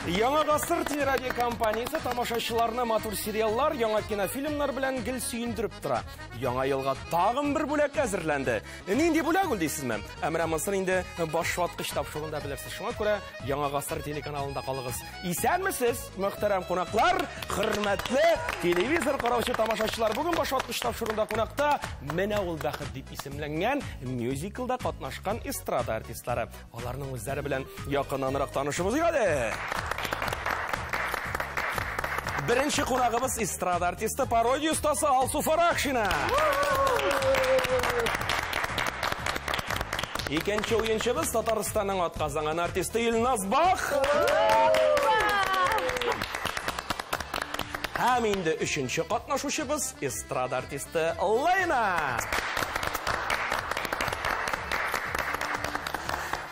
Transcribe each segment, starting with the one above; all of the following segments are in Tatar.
Яңа гасыр телерадиокомпаниясе тамашачыларны матур сериаллар, яңа кинофильмнар белән гел сөендереп тора. Яңа елга тагын бер бүләк әзерләнде. Нинди бүләк ул дисезме? Ә менә монысын инде Башваткыч тапшыруында белерсез. Шуңа күрә Яңа гасыр телеканалында калыгыз. Исәнмесез, мөхтәрәм кунаклар, хөрмәтле телевизор караучы тамашачылар. Бүген Башваткыч тапшыруында кунакта Менә ул бәхет дип исемләнгән мюзиклда катнашкан эстрада артистлары. Аларның үзләре белән якыннанрак танышып узыйк әле. Беренче кунагыбыз эстрада артисты, пародия остасы Алсу Фаракшина. Икенче уенчыбыз Татарстанның атказанган артисты Илназ Бах. Һәм инде өченче катнашучыбыз эстрада артисты Лейна.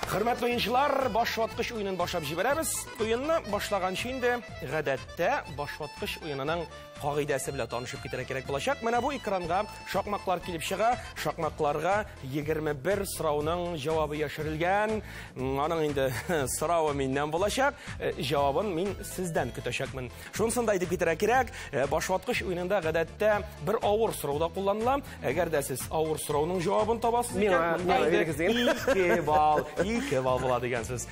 Хөрмәтле уенчылар, башваткыч уенын башлап җибәрәбез. Уенны башлаганчы инде гадәттә башваткыч уенының кагыйдәсе белән танышып китәргә кирәк булачак. Менә бу экранга шакмаклар килеп чыга. Шакмакларга 21 сорауның җавабы яшерелгән. Аның инде соравы миннән булачак. Җавабын мин сездән көтәчәкмен. Шунысын да әйтеп китәргә кирәк, башваткыч уенында гадәттә бер авыр сорау да кулланыла. Әгәр дә сез авыр сорауның җавабын табасыз икән, монда инде 2 балл, 2 балл була дигән сүз.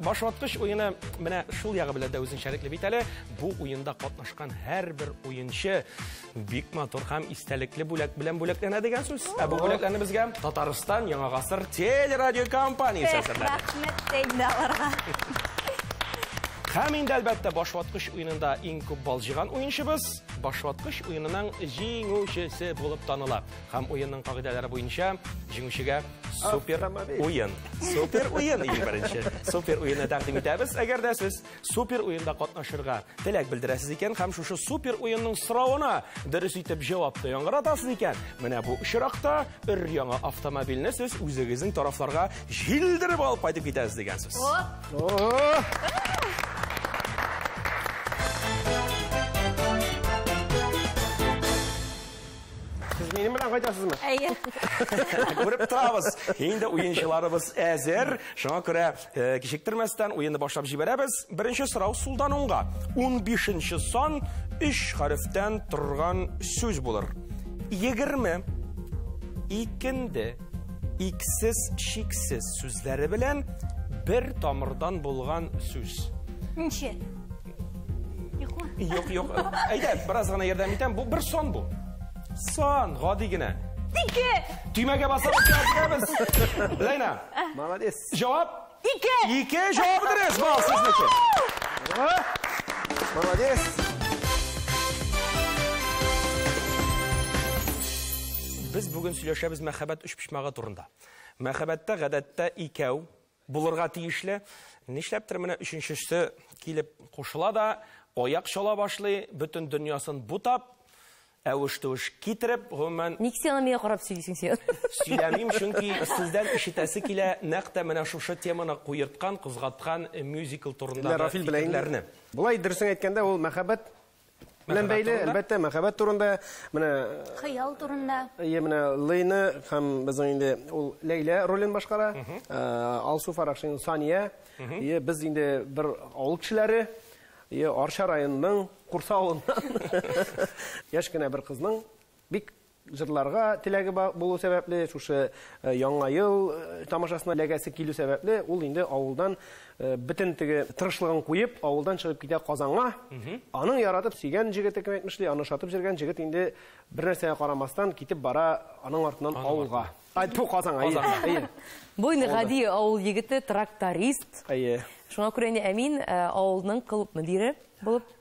Башваткыч уены менә шул ягы белән дә үзенчәлекле бит әле. Бу уенда катнашкан һәрбер уенчы бик матур һәм истәлекле бүләк белән бүләкләнә дигән сүз. Ә бу бүләкләрне безгә Татарстан Яңа гасыр телерадиокомпаниясе әзерләде. Рәхмәт инде аларга. Һәм инде әлбәттә башваткыч уенында иң күп балл җыйган уенчыбыз башваткыч уенының җиңүчесе булып таныла. Һәм уенның кагыйдәләре буенча җиңүчегә супер уен. Супер уен иң беренче. Супер уенны тәкъдим итәбез. Әгәр дә сез супер уенда катнашырга теләк белдерәсез икән һәм шушы супер уенның соравына дөрес итеп җавап та яңгыратасыз икән, менә бу очракта өр-яңа автомобильне сез үзегезнең тарафларга җилдереп алып кайтып китәсез дигән сүз. Сез минем белән кайтасызмы? Әйе. Күреп торабыз. Инде уенчыларыбыз әзер. Шуңа күрә кичектермәстән уенны башлап җибәрәбез. Беренче сорау сулдан уңга. 15нче сан 3 хәрефтән торган сүз булыр. 20 икенде иксез чиксез сүзләре белән бер тамырдан булган сүз. Нче? Юкмы? Юк, юк. Әйдә, бераз гына ярдәм итәм. Бу бер сан бу. Сан, гади генә. Ике! Төймәгә басабыз, җавап бирәбез. Ләйна. Молодец. Җавап? Ике! Ике җавап дөрес, бал сезнеке. Молодец. Без бүген сөйләшәбез мәхәббәт өчпочмагы турында. Мәхәббәттә гадәттә икәү булырга тиешле. Нишләптер менә өченчесе килеп кушыла да, аяк чала башлый, бөтен дөньясын бутап, әвеш-түш китереп, гомумән... Ник син аны миңа карап сөйлисең син? Сөйләмим, чөнки сездән ишетәсе килә нәкъ тә менә шушы теманы куерткан, кузгаткан мюзикл турындагы фикерләрне. Болай дөресен әйткәндә, ул мәхәббәт белән бәйле, әлбәттә, мәхәббәт турында, менә хыял турында. Әйе, менә Лейна һәм безнең инде ул Ләйлә ролен башкара, Алсу Фаракшин Сания. Әйе, без инде бер авыл кешеләре, әйе, Арча районының Курса авылыннан яшь кенә бер кызның бик җырларга теләге булу сәбәпле, шушы Яңа ел тамашасына эләгәсе килү сәбәпле, ул инде авылдан бөтен теге тырышлыгын куеп, авылдан чыгып китә Казанга. Аның яратып сөйгән җегете, кем әйтмешли, аны ошатып йөргән җегет инде бер нәрсәгә карамастан китеп бара аның артыннан авылга. Ай, ту, Казанга, әйе, әйе. Бу инде гади авыл егете, тракторист. Әйе. Шуңа күрә инде Әмин авылның клуб мөдире булып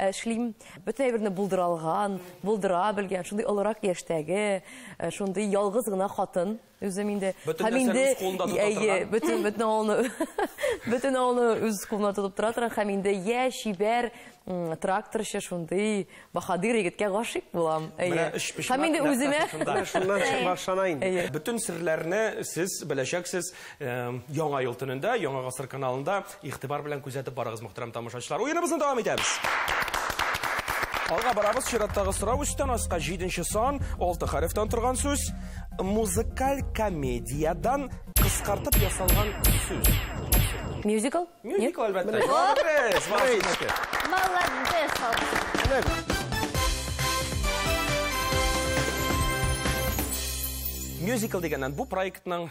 эшлим. Бөтен әйберне булдыра алган, булдыра белгән, шундый олырак яшьтәге, шундый ялгыз гына хатын үзем инде. Бөтен Һәм нәрсәне инде үз кулында тота әйе, торган. бөтен авылны, бөтен авылны үз кулында тотып тора торган һәм инде яшь, чибәр, тракторчы шундый баһадир егеткә гашыйк булам. Әйе. Менә өч почмак Һәм инде нәкъ үземә шушында. Менә шуннан чыгып башлана инде. Әйе. Бөтен серләрне сез беләчәксез, Яңа ел төнендә, Яңа гасыр каналында игътибар белән күзәтеп барыгыз, мөхтәрәм тамашачылар. Уеныбызны дәвам итәбез. Алга барабыз, чираттагы сорау өстән аска 7 сан, 6 хәрефтән торган сүз. Музыкаль комедиядан Кыскартып ясалган сүз. Мюзикл? Мюзикл, әлбәттә. Молодец, молодец. Молодец, Алсу. Мюзикл дигәннән, бу проектның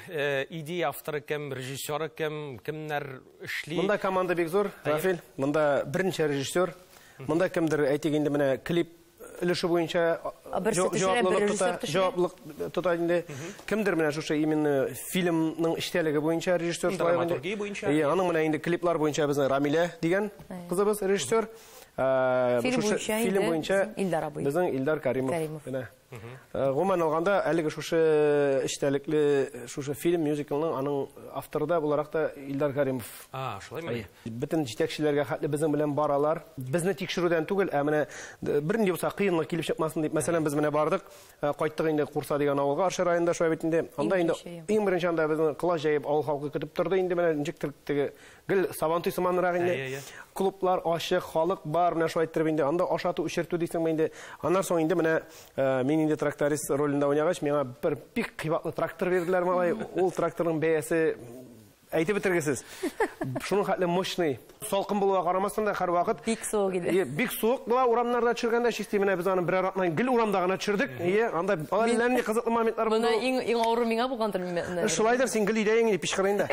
идея авторы кем, режиссеры кем, кемнәр эшли? Монда команда бик зур, Рафил. Монда берничә режиссер. Монда кемдер, әйтик инде, менә клип өлеше буенча җаваплылык тота инде. Кемдер менә шушы именно фильмның эчтәлеге буенча режиссер. Драматургия буенча. Аның менә инде клиплар буенча безнең Рамилә дигән кызыбыз режиссер. Фильм буенча Илдар абый. Безнең Илдар Каримов. Гомумән алганда, әлеге шушы эчтәлекле шушы фильм мюзиклның аның авторы да буларак та Илдар Каримов. Шулаймы? Бөтен җитәкчеләргә хәтле безнең белән баралар. Безне тикшерүдән түгел, ә менә бернинди булса кыенлык килеп чыкмасын дип, мәсәлән, без менә бардык, кайттык инде Курса дигән авылга, Арча районында шулай бит инде. Анда инде иң беренче анда безне колач җәеп авыл халкы көтеп торды инде, менә ничектер теге гел Сабантуй сыманрак инде. Клублар ачык, халык бар, менә шулай иттереп инде анда ашату, эчертү дисеңме инде. Аннан соң инде менә мин инде тракторист ролендә уйнагач, миңа бер бик кыйбатлы трактор бирделәр малай. Ул тракторның бәясе әйтеп бетергесез. Шуның хәтле мощный. Салкын булуга карамастан да һәрвакыт бик суык иде. Бик суык була урамнарда төшергәндә, чисти менә без аны берәр атна гел урамда гына төшердек. Анда әллә ни кызыклы моментлар булды. Моны иң авыры миңа булгандыр мин. Шулайдыр, син гел өйдә инде пичкырын да.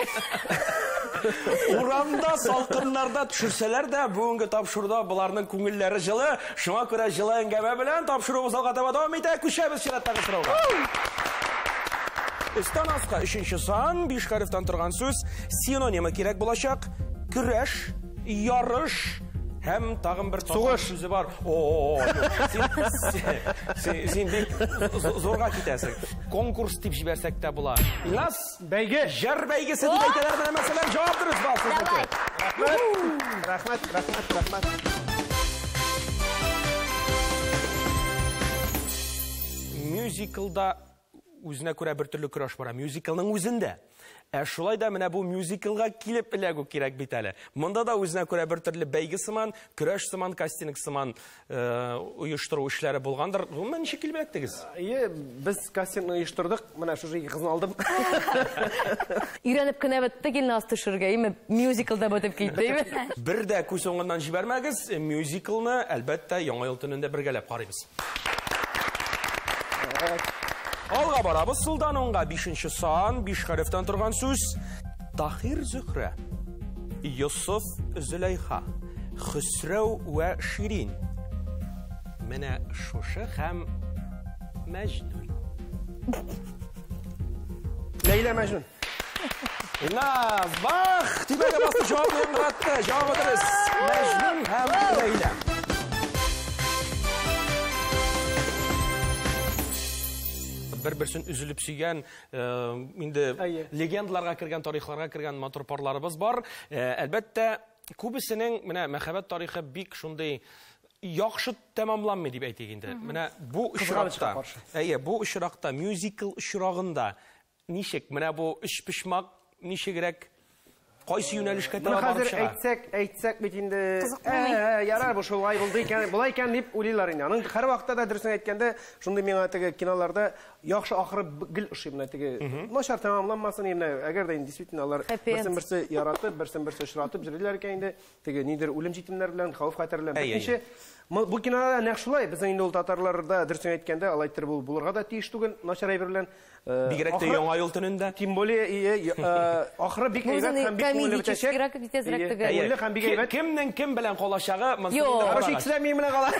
Урамда салкыннарда төшерсәләр дә, бүгенге тапшыруда буларның күңелләре җылы. Шуңа күрә җылы әңгәмә белән тапшыруыбыз алга таба дәвам итә. Күчәбез чираттагы сорауга. Өстән аска 3 сан, 5 хәрефтән торган сүз, синонимы кирәк булачак. Көрәш, ярыш һәм тагын бер татар сүзе бар. О, син бик зурга китәсең. Конкурс дип җибәрсәк тә була. Илназ, бәйге, җыр бәйгесе дип әйтәләр менә, мәсәлән, җавап дөрес бал сезнеке. Рәхмәт, рәхмәт, рәхмәт. Мюзиклда үзенә күрә бер төрле көрәш бара, мюзиклның үзендә. Ә шулай да менә бу мюзиклга килеп эләгү кирәк бит әле. Монда да үзенә күрә бер төрле бәйге сыман, көрәш сыман, кастинг сыман оештыру эшләре булгандыр. Гомумән ничек килеп эләктегез? Әйе, без кастингны оештырдык. Менә шушы ике кызны алдым. Өйрәнеп кенә беттек Илназ төшергә, әйме, мюзиклда бетеп китте, әйме? Бер дә күз уңыннан җибәрмәгез, мюзиклны әлбәттә Яңа ел төнендә бергәләп карыйбыз. Алга барабыз, сулдан оңга 5 сан, 5 хәрефтән торган сүз. Таһир Зөһрә, Йосыф Зөләйха, Хөсрәү вә Ширин. Менә шушы һәм Мәҗнүн. Ләйлә Мәҗнүн. Илназ, бах! Түбәгә басты, җавапны яңгыратты. Җавабы дөрес. Мәҗнүн һәм Ләйлә. Бер-берсен өзелеп сөйгән, инде легендаларга кергән, тарихларга кергән матур парларыбыз бар. Әлбәттә, күбесенең менә мәхәббәт тарихы бик шундый яхшы тәмамланмый дип әйтик инде. Менә бу очракта, әйе, бу очракта мюзикл очрагында ничек менә бу өчпочмак ничегрәк кайсы юнәлешкә таба барып чыга? Хәзер әйтсәк бит инде, ярар, бу шулай булды икән, болай икән дип уйлыйлар инде. Аның һәр вакытта да дөресен әйткәндә, шундый миңа теге киноларда яхшы ахыры гел ошый менә теге начар тәмамланмасын инде. Әгәр дә инде действительно алар берсен-берсе яратып, берсен-берсе очратып йөриләр икән инде, теге нидер үлем-җитемнәр белән, хәвеф-хәтәр белән. Беренче бу кинода нәкъ шулай, безнең инде ул татарларда дөресен әйткәндә, алай иттереп булырга да тиеш түгел, начар әйбер белән. Бигрәк тә Яңа ел төнендә. Тем более, ахыры бик әйбәт һәм бик күңелле бетәчәк. Кемнең кем белән калачагы? Короче, икесе дә минем белән кала.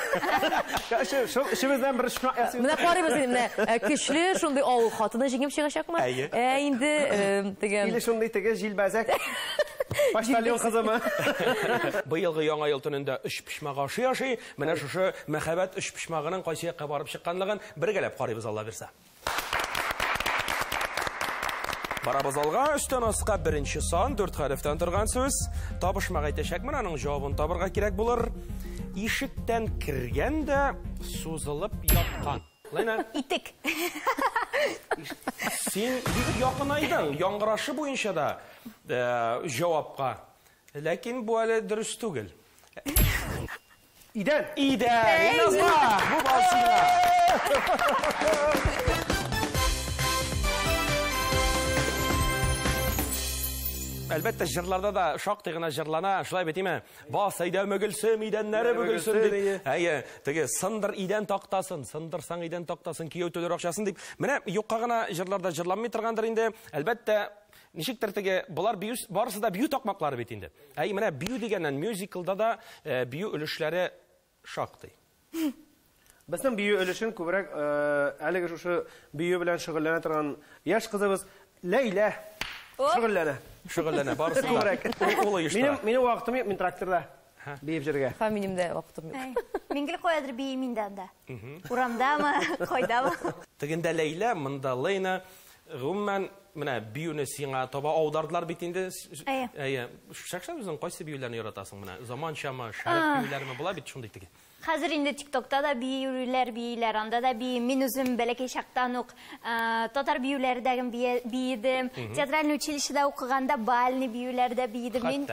Шул эшебездән бер шуна ясыйбыз. Менә карыйбыз инде, менә көчле шундый авыл хатыны җиңеп чыгачакмы? Ә инде теге Или шундый теге җилбәзәк почтальон кызымы? Быелгы Яңа ел төнендә өчпочмак ашый-ашый, менә шушы мәхәббәт өчпочмагының кайсы якка барып чыкканлыгын бергәләп карыйбыз, Алла бирсә. Барабыз алга, өстән аска 1 сан, 4 хәрефтән торган сүз. Табышмак әйтәчәкмен, аның җавабын табырга кирәк булыр. Ишектән кергән дә сузылып яткан. Лена. Итек. Син бик якынайдың, яңгырашы буенча да җавапка. Ләкин бу әле дөрес түгел. Идән. Идән. Илназ, бу бал сиңа. Әлбәттә, җырларда да шактый гына җырлана, шулай бит, име? Бас, әйдә мөгелсем, идәннәре бөгелсен дип. Әйе, теге сындыр идән тактасын, сындырсаң идән тактасын, кияү түләр акчасын дип. Менә юкка гына җырларда җырланмый торгандыр инде. Әлбәттә, ничектер теге, болар бию, барысы да бию такмаклары бит инде. Әй, менә бию дигәннән мюзиклда да бию өлешләре шактый. Безнең бию өлешен күбрәк әлеге шушы бию белән шөгыльләнә торган яшь кызыбыз Ләйлә шөгыльләнә. Шөгыльләнә, барысы да. Ул оештыра. Минем вакытым юк, мин тракторда биеп йөрергә. Һәм минем дә вакытым юк. Мин гел каядыр биим инде анда. Урамдамы, кайдамы? Тегендә Ләйлә, монда Лейна. Гомумән, менә биюне сиңа таба аудардылар бит инде. Әйе. Әйе. Шәхсән үзең кайсы биюләрне яратасың менә? Заманчамы, шәрык биюләрме була бит шундый теге? Хәзер инде ТикТокта да биюләр бииләр, анда да биим. Мин үзем бәләкәй чактан ук татар биюләре дә биедем. Театральный училищеда укыганда бальный биюләр дә биедем. Мин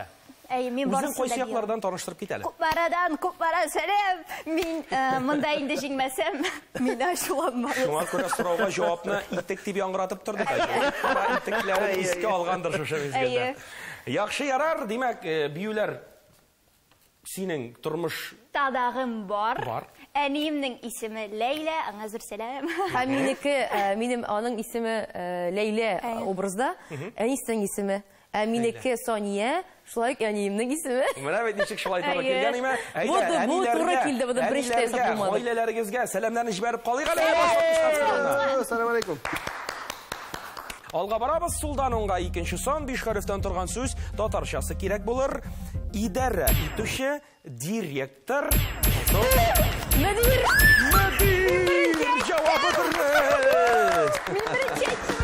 Әйе, мин барысын да. Үзең кайсы яклардан таныштырып кит әле? Кукмарадан, Кукмара, сәлам. Мин монда инде җиңмәсәм, мине ачуланмагыз. Шуңа күрә сорауга җавапны итек дип яңгыратып тордык әле. Итекләрен искә алгандыр шушы мизгелдә. Яхшы, ярар, димәк, биюләр синең тормыш Тадагым бар. Бар. Әниемнең исеме Ләйлә, аңа зур сәлам. Һәм минеке, минем аның исеме Ләйлә образда, әнисенең исеме. Ә минеке Сания, шулай ук әниемнең исеме. Менә бит ничек шулай туры килгән име? Әйдә, бу туры килде, бу беренче тә ясап булмады. Гаиләләрегезгә сәламнәрне җибәреп калыйк әле. Ассаламу алейкум. Алга барабыз, сулдан уңга икенче сан, 5 хәрефтән торган сүз, татарчасы кирәк булыр. Идарә итүче, директор. Мөдир! Мөдир! Җавабы дөрес! Мин беренче әйттемме?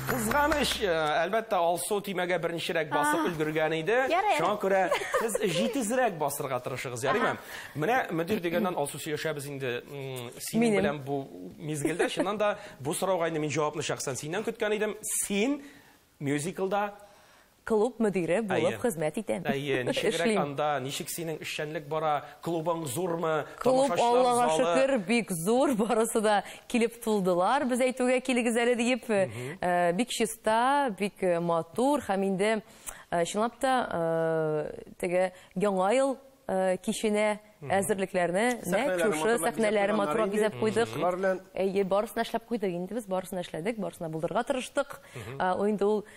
Кызганыч, әлбәттә, Алсу төймәгә беренчерәк басып өлгергән иде. Шуңа күрә сез җитезрәк басырга тырышыгыз, ярыймы? Менә мөдир дигәннән Алсу сөйләшәбез инде синең белән бу мизгелдә. Чыннан да бу сорауга инде мин җавапны шәхсән синнән көткән идем. Син мюзиклда клуб мөдире булып хезмәт итәм. Әйе, ничегрәк анда, ничек синең эшчәнлек бара, клубың зурмы, Клуб, Аллага шөкер, бик зур, барысы да килеп тулдылар, без әйтүгә килегез әле диеп. Бик чиста, бик матур, һәм инде чынлап та теге Яңа ел киченә әзерлекләрне, нәкъ шушы сәхнәләре матуррак бизәп куйдык. Әйе, барысын эшләп куйдык инде без, барысын эшләдек, барысына булдырырга тырыштык. Ул инде ул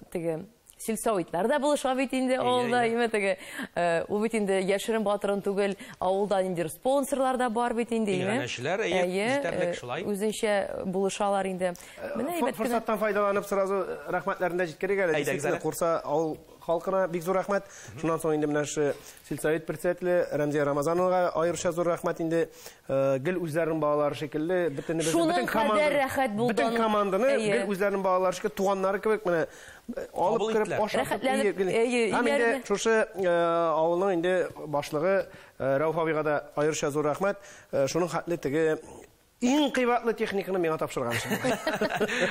теге сельсоветлар да булыша бит инде авылда, әйме теге, ул бит инде яшерен батырын түгел, авылда ниндидер спонсорлар да бар бит инде, әйме? Иганәчеләр, әйе, җитәрлек шулай. Үзенчә булышалар инде. Менә әйбәт кенә. Форсаттан файдаланып сразу рәхмәтләрен дә җиткерик әле. Действительно, Курса авыл халкына бик зур рәхмәт. Шуннан соң инде менә шушы сельсовет председателе Рәмзия Рамазановага аеруча зур рәхмәт инде. Гел үзләренең балалары шикелле, бөтен команданы гел үзләренең балалары шикелле, туганнары кебек менә алып кереп ашатып, һәм инде шушы авылның инде башлыгы Рәүф абыйга да аеруча зур рәхмәт. Шуның хәтле теге иң кыйбатлы техниканы миңа тапшырган өчен.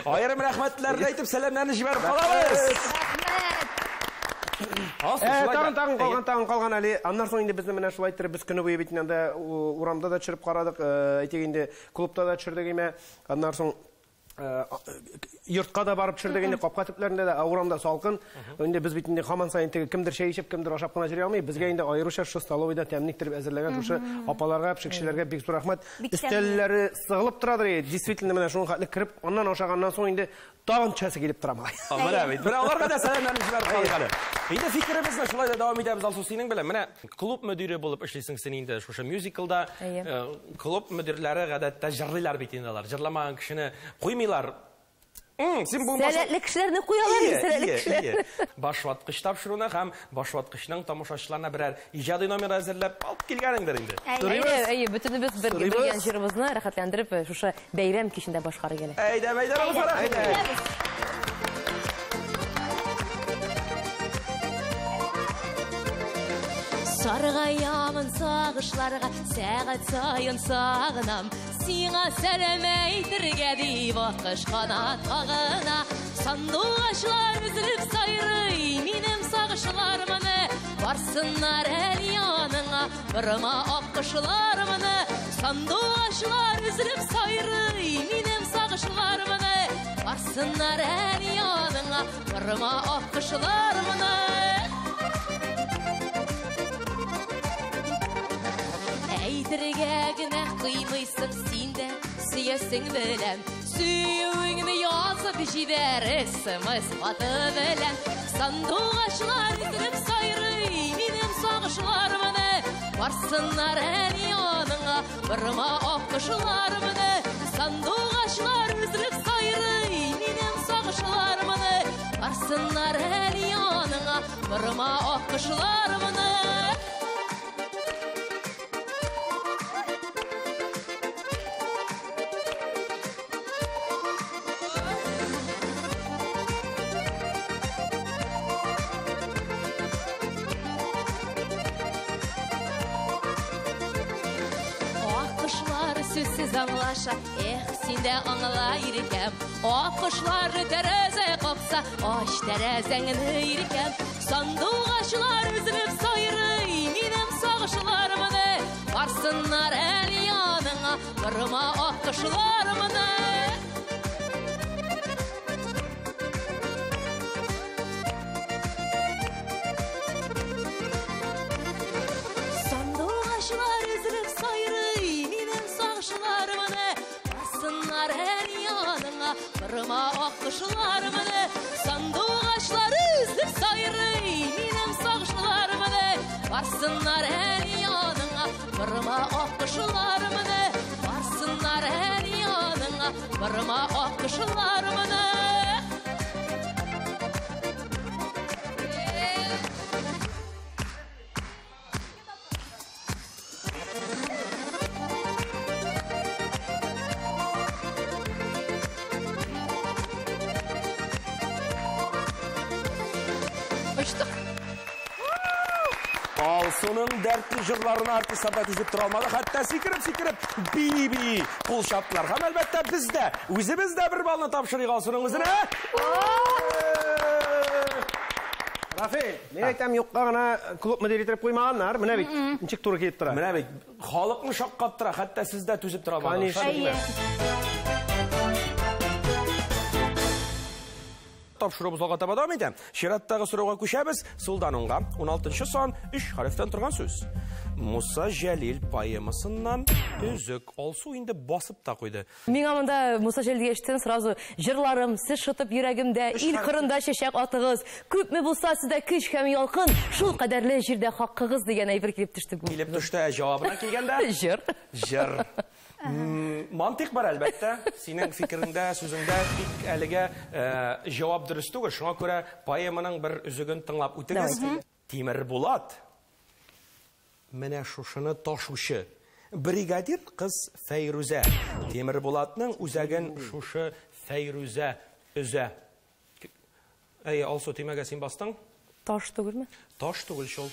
Аерым рәхмәтләрне әйтеп, сәламнәрне җибәреп калабыз. Рәхмәт. Тагын калган әле. Аннан соң инде безне менә шулай иттереп без көне буе бит инде урамда да төшереп карадык, әйтик инде клубта да төшердек име. Аннан соң йортка да барып төшердек инде, капка төпләрендә дә, урамда салкын. Инде без бит инде һаман саен теге кемдер чәй эчеп, кемдер ашап кына йөри алмый. Безгә инде аеруча шушы столовыйда тәмле иттереп әзерләгән шушы апаларга, пешекчеләргә бик зур рәхмәт. Өстәлләре сыгылып торадыр. Действительно менә шуның хәтле кереп, аннан ашаганнан соң инде тагын чәсе килеп тора малай. Менә бит. Менә аларга да сәламнәрне җибәреп калыйк әле. Инде фикеребезне шулай да дәвам итәбез, Алсу, синең белән. Менә клуб мөдире булып эшлисең син инде шушы мюзиклда. Клуб мөдирләре гадәттә җырлыйлар бит инде алар. Җырламаган кешене куймыйлар. Син бу сәләтле кешеләрне куялар, сәләтле кешеләрне. Башваткыч тапшыруына һәм башваткычның тамашачыларына берәр иҗади номер әзерләп алып килгәнеңдер инде. Әйе, бөтенебез бер белгән җырыбызны рәхәтләндереп шушы бәйрәм кичендә башкарып килә. Әйдә, әйдә, Саргаямын сагышларга, сәгать саен сагынам. Сиңа сәлам әйтергә дип акыш канат кагына. Сандугачлар өзелеп сайрый, минем сагышларымны. Барсыннар әле яныңа, борма аккошларымны. Сандугачлар өзелеп сайрый, минем сагышларымны. сагышларымны. Барсыннар әле яныңа, борма аккошларымны. Әйтергә генә кыймыйсың син дә, сөясең беләм. Сөюеңне язып җибәр SMS хаты белән. Сандугачлар өзелеп сайрый минем сагышларымны. Барсыннар әле яныңа, борма аккошларымны. Сандугачлар өзелеп сайрый минем сагышларымны. Барсыннар әле яныңа, борма аккошларымны. Сүзсез аңлаша, эх, син дә аңла иркәм. Аккошлар тәрәзә какса, ач тәрәзәңне иркәм. Сандугачлар өзелеп сайрый минем сагышларымны. Барсыннар әле яныңа, борма аккошларымны. Сандугачлар өзелеп сайрый минем сагышларымны. Барсыннар әле яныңа, борма аккошларымны. Сандугачлар өзелеп сайрый минем сагышларымны. Барсыннар әле яныңа, борма аккошларымны. Барсыннар әле яныңа, борма аккошларымны. Алсуның дәртле җырларына артистлар да түзеп тора алмады. Хәтта сикереп-сикереп би-би кул чаптылар. Һәм әлбәттә без дә, үзебез дә бер баллны тапшырыйк Алсуның үзенә. Рафил, мин әйтәм, юкка гына клуб мөдире итеп куймаганнар. Менә бит, ничек туры килеп тора. Менә бит, халыкны шаккаттыра, хәтта сез дә түзеп тора алмадыгыз. Әйе. Тапшыруыбыз алга таба дәвам итә. Чираттагы сорауга күчәбез. Сулдан уңга 16 сан 3 хәрефтән торган сүз. Муса Җәлил поэмасыннан өзек. Алсу инде басып та куйды. Миңа монда Муса Җәлил дигәчтен сразу җырларым, сез шытып йөрәгемдә, ил кырында чәчәк атыгыз, күпме булса сездә көч һәм ялкын, шул кадәрле җирдә хаккыгыз дигән әйбер килеп төште. Килеп төште, җавабына килгәндә? Җыр. Җыр. Мантыйк бар әлбәттә. Синең фикереңдә, сүзеңдә тик әлегә җавап дөрес түгел. Шуңа күрә поэманың бер өзеген тыңлап үтегез. Тимербулат менә шушыны ташучы бригадир кыз Фәйрүзә. Тимербулатның үзәген шушы Фәйрүзә өзә. Әй, Алсу, төймәгә син бастың? Таш түгелме? Таш түгел шул.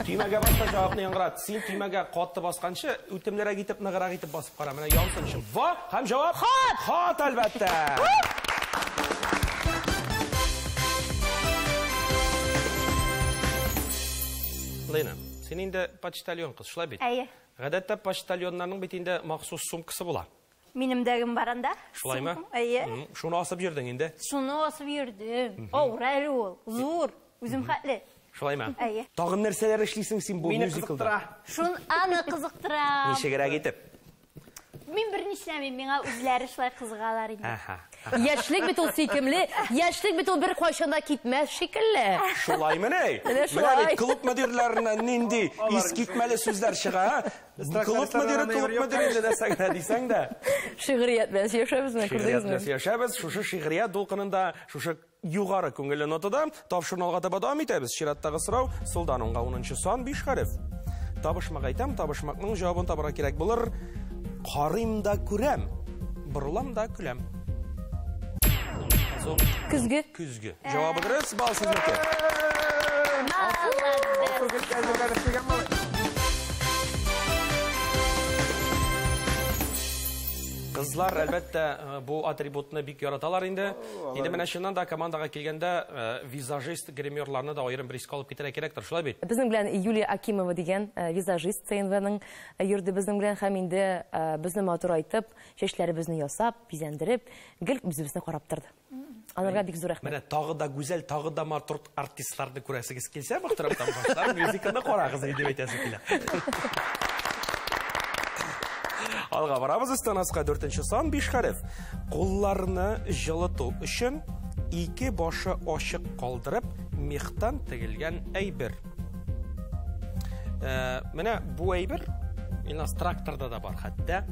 Төймәгә баста җавапны яңгырат. Син төймәгә катты басканчы, үтемлерәк итеп, ныграк итеп басып кара. Менә янсынчы. Ва, һәм җавап? Хат! Хат, әлбәттә. Лена, син инде почтальон кыз, шулай бит? Әйе. Гадәттә почтальоннарның бит инде махсус сумкасы була. Минем дәгем бар анда. Шулаймы? Әйе. Шуны асып йөрдең инде? Шуны асып йөрдем. Авыр әле ул, зур, үзем хәтле. Шулаймы? Әйе. Тагын нәрсәләр эшлисең син бу Мине мюзиклда? кызыктыра. Шун аны кызыктыра. Ничегрәк итеп? Мин бер нишләмим, миңа үзләре шулай кызыгалар инде. Аһа. Яшьлек бит ул сөйкемле, яшьлек бит ул бер кайчан да китмәс шикелле. Шулаймыни? Менә Менә шулай. бит клуб мөдирләреннән нинди искитмәле сүзләр чыга, а? Клуб мөдире, клуб мөдире инде нәрсә генә дисәң дә. Шигърият белән сөйләшәбез менә, Шигърият белән күрдегезме? сөйләшәбез. Шушы шигърият дулкынында, шушы югары күңелле нотада тапшыруны алга таба дәвам итәбез. Чираттагы сорау сулдан уңга 10 сан 5 хәреф. Табышмак әйтәм, табышмакның җавабын табарга кирәк булыр. Карыйм да күрәм, борылам да көләм. Көзге. Көзге. Җавабы дөрес, бал сезнеке. Молодец. Кызлар, әлбәттә, бу атрибутны бик яраталар инде. Инде менә чыннан да командага килгәндә визажист, гримерларны да аерым бер искә алып китәргә кирәктер, шулай бит? Безнең белән Юлия Акимова дигән визажист ЦНВның йөрде безнең белән һәм инде безне матур айтып, чәчләребезне ясап, бизәндереп, гел үзебезне карап торды. Аларга бик зур рәхмәт. Менә тагы да гүзәл, тагы да матур артистларны күрәсегез килсә, мөхтәрәм тамашачылар, мюзиклны карагыз дип әйтәсе килә. Алга барабыз, өстән аска 4 сан, 5 хәреф. Кулларны җылыту өчен ике башы ачык калдырып, мехтан тегелгән әйбер. Менә бу әйбер Илназ тракторда да бар, хәтта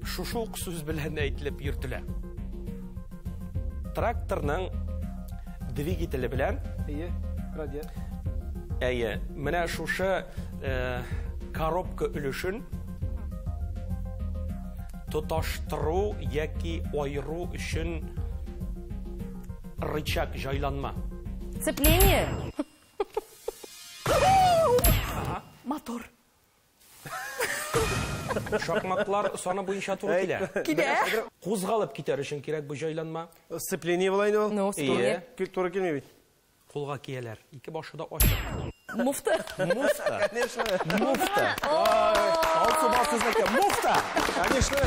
шушы ук сүз белән әйтелеп йөртелә. Тракторның двигателе белән, әйе, радио. Әйе, менә шушы коробка өлешен тоташтыру яки айыру өчен рычаг, җайланма. Сцепление. Мотор. Шакмаклар саны буенча туры килә. Килә. Кузгалып китәр өчен кирәк бу җайланма. Сцепление була инде ул. Ну, сцепление. Туры килми бит. Кулга кияләр. Ике башы да ачык. Муфта. Муфта. Конечно. Муфта. Алсу бал сезнеке. Муфта. Конечно.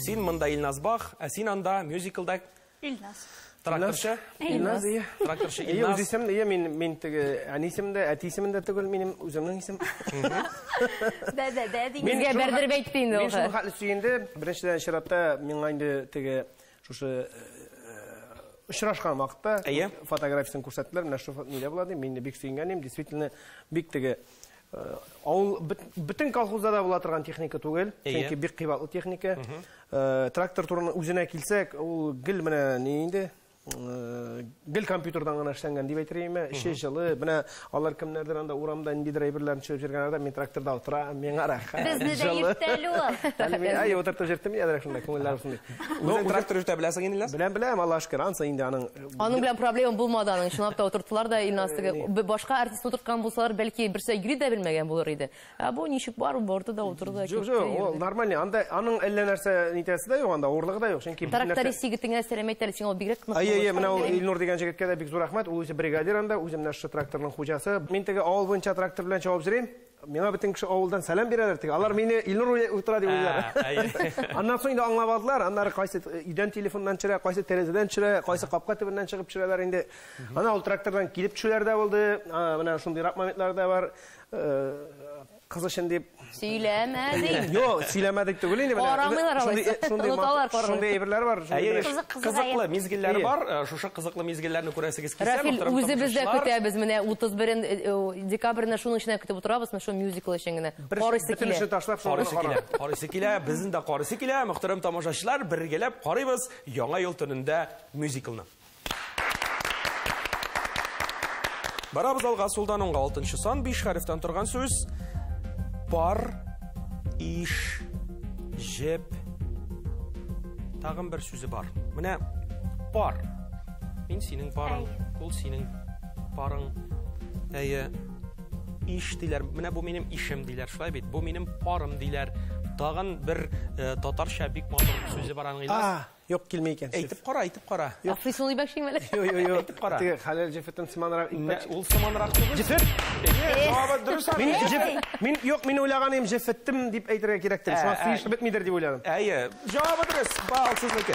Син монда Илназ Бах, ә син анда мюзиклда Илназ. Тракторчы? Илназ, ие. Тракторчы Ие, Илназ. үз исем, ие, мин теге әни исем дә, әти исем дә түгел, минем үземнең исем. Дә, дә, дә, дигән. Безгә бәрдереп әйтте инде Мин ул. шул хәтле сөенде. Беренчедән чиратта миңа инде теге шушы очрашкан вакытта фотографиясен күрсәттеләр. Менә шул нидә була дим, мин бик сөенгән идем. Действительно, бик теге авыл бөтен колхозда да була торган техника түгел, чөнки бик кыйбатлы техника. Трактор турында үзенә килсәк, ул гел менә ни инде, гел компьютердан гына эшләнгән дип әйтер идем. Эше җылы, менә алар кемнәрдер анда урамда ниндидер әйберләрне төшереп йөргәннәр, мин тракторда утырам, миңа рәхәт. Безне дә йөртә әле ул. Әле мин, әй, утыртып йөрттем, әзрәк шунда, күңелләр булсын дип. Үзең трактор йөртә беләсең инде, Илназ? Беләм, беләм, Аллаһ шөкер, ансы инде аның Аның белән проблема булмады аның, чынлап та утырттылар да Илназ теге. Башка артист утырткан булсалар, бәлки берсе йөри дә белмәгән булыр иде. Ә бу ничек бар, барды да утырды да Юк, китте, юк, ул йөрде. нормальный. Анда аның әллә нәрсә нитәсе дә юк, анда авырлыгы да юк, чөнки бөтен нәрсә Тракторист егетеңә сәлам әйт әле, син ул бигрәк нык Әйе, әйе, булышкан менә ул иде. Илнур дигән җегеткә дә бик зур рәхмәт. Ул үзе бригадир анда, үзе менә шушы тракторның хуҗасы. Мин теге авыл буенча трактор белән чабып йөрим. Миңа бөтен кеше авылдан сәлам бирәләр теге. Алар мине Илнур утыра дип уйлыйлар. Аннан соң инде аңлап алдылар. Аннары кайсы өйдән телефоннан төшерә, кайсы тәрәзәдән төшерә, кайсы капка төбеннән чыгып төшерәләр инде. Ана ул трактордан килеп төшүләр дә булды. Менә шундыйрак моментлар да бар. Кыз өчен дип. Сөйләмәдек. Юк, сөйләмәдек түгел инде менә. Карамыйлар алайса. Оныталар, карамыйлар. Шундый әйберләр бар, шундый Әйе, бер- Кызык, кызык кызыклы әйе. мизгелләр Әйе. бар. Шушы кызыклы мизгелләрне күрәсегез килсә, Рафил, мөхтәрәм үзебез дә тамашачылар. көтәбез. Менә 31 декабрьне шуның эченә көтеп утырабыз, менә шул мюзикл өчен генә. Бер Карыйсы бөтен килә. эшне ташлап, шуны Карыйсы кара. килә. Карыйсы килә, безнең дә карыйсы килә. Мөхтәрәм тамашачылар, бергәләп карыйбыз Яңа ел төнендә мюзиклны. Барабыз алга, сулдан уңга, 6 сан, 5 хәрефтән торган сүз. Пар, иш, җеп. Тагын бер сүзе бар. Менә пар. Мин синең парың, ул синең парың. Әйе, иш диләр. Менә бу минем ишем диләр, шулай бит. Бу минем парым диләр. Тагын бер татарча бик матур сүзе бар аның, Илназ. А, юк, килми икән. Әйтеп кара, әйтеп кара. Юк. Афлисун ибәкшең әле. Юк, юк, юк. Әйтеп кара. Теге хәләл җефетен сыманрак Нә, итмәкче. ул сыманрак түгел. Җефет? Әйе, җавабы дөрес аның. Мин җеф, мин юк, мин уйлаган идем, җефеттем дип әйтергә кирәктер. Шуңа сыешып бетмидер дип уйладым. Әйе, җавабы дөрес. Бал сезнеке.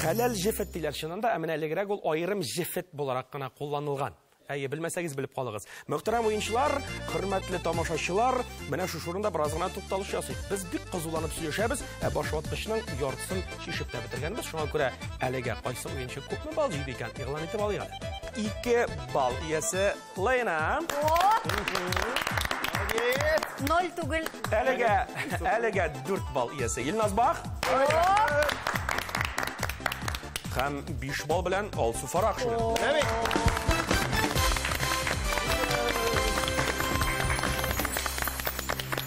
Хәләл җефет диләр чыннан да, ә менә элегрәк ул аерым җефет буларак кына кулланылган. Әйе, белмәсәгез белеп калыгыз. Мөхтәрәм уенчылар, хөрмәтле тамашачылар, менә шушы урында бераз гына тукталыш ясыйк. Без бик кызуланып сөйләшәбез, ә башваткычның яртысын чишеп тә бетергәнбез. Шуңа күрә әлегә кайсы уенчы күпме балл җыйды икән, игълан итеп алыйк әле. 2 балл иясе Лена. 0 түгел. Әлегә 4 балл иясе Илназ Бах. Һәм 5 балл белән Алсу Фарахшина.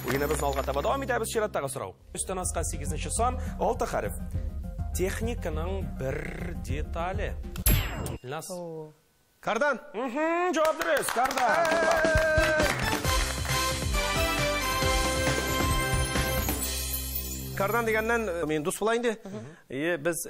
Уеныбызны алга таба дәвам итәбез. Чираттагы сорау. Өстән аска 8 сан, 6 хәреф. Техниканың бер детале. Илназ. Кардан. Җавап дөрес. Кардан. Кардан дигәннән мин дус була инде. Без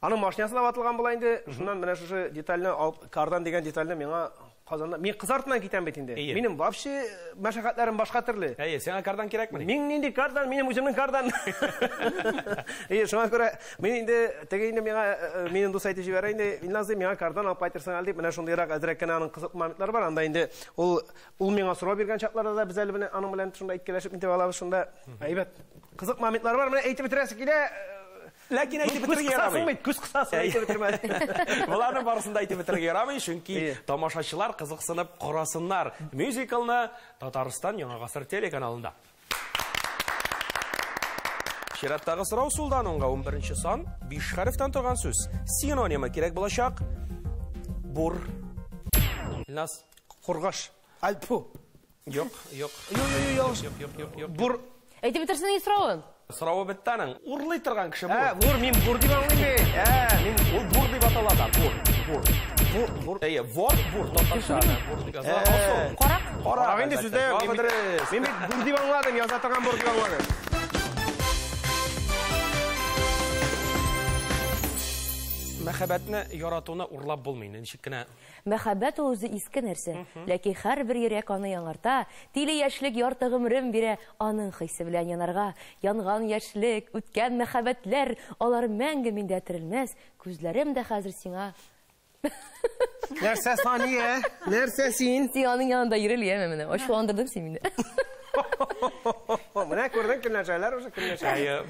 аның машинасы да ватылган була инде. Шуннан менә шушы детальне алып, кардан дигән детальне миңа Казанда, мин кыз артыннан китәм бит инде. Минем вообще мәшәкатьләрем башка төрле. Әйе, сиңа кардан кирәкмени? Мин нинди кардан, минем үземнең кардан. Әйе, шуңа күрә мин инде теге инде миңа минем дус әйтеп җибәрә инде, Илназ, миңа кардан алып кайтырсың әле дип, менә шундыйрак әзрәк кенә аның кызык моментлары бар. Анда инде ул миңа сорау биргән чакларда да без әле белән аның белән шунда әйткәләшеп нитеп алабыз, шунда әйбәт. Кызык моментлар бар, менә әйтеп бетерәсе килә. Ләкин әйтеп бетерергә ярамый. Күз кысасың, әйтеп бетермәде. Боларның барысын да әйтеп бетерергә ярамый, чөнки тамашачылар кызыксынып карасыннар. Мюзиклны Татарстан Яңа Гасыр телеканалында. Чираттагы сорау сулдан уңга 11 сан, 5 хәрефтән торган сүз. Синонимы кирәк булачак. Бур. Илназ. Кургаш. Альпу. Юк, юк. Юк, юк, юк, юк, юк. Бур. Әйтеп бетерсен ни соравын? Сорауы бетте аның. Урлый торган кеше бур. Бур, мин бур дип аңлыйм. Мин ул бур дип атала да, бур, бур. Бур, бур. Әйе, вор, бур, татарча бур дип языла. Карак. Карак инде сүздә. Мин бит бур дип аңладым, яза торган бур дип аңладым. Мәхәббәтне яратуны урлап булмый, ничек кенә. Мәхәббәт ул үзе иске нәрсә, ләкин һәрбер йөрәк аны яңарта. Тиле яшьлек ярты гомерем бирә, аның хисе белән янарга. Янган яшьлек, үткән мәхәббәтләр, алар мәңге миндә терелмәс. Күзләрем дә хәзер сиңа. Нәрсә, Сания? Нәрсә син? Син аның янында йөрел, яме менә. Ачуландырдың син мине. Менә күрдең, көнләшәләр уже, көнләшәләр.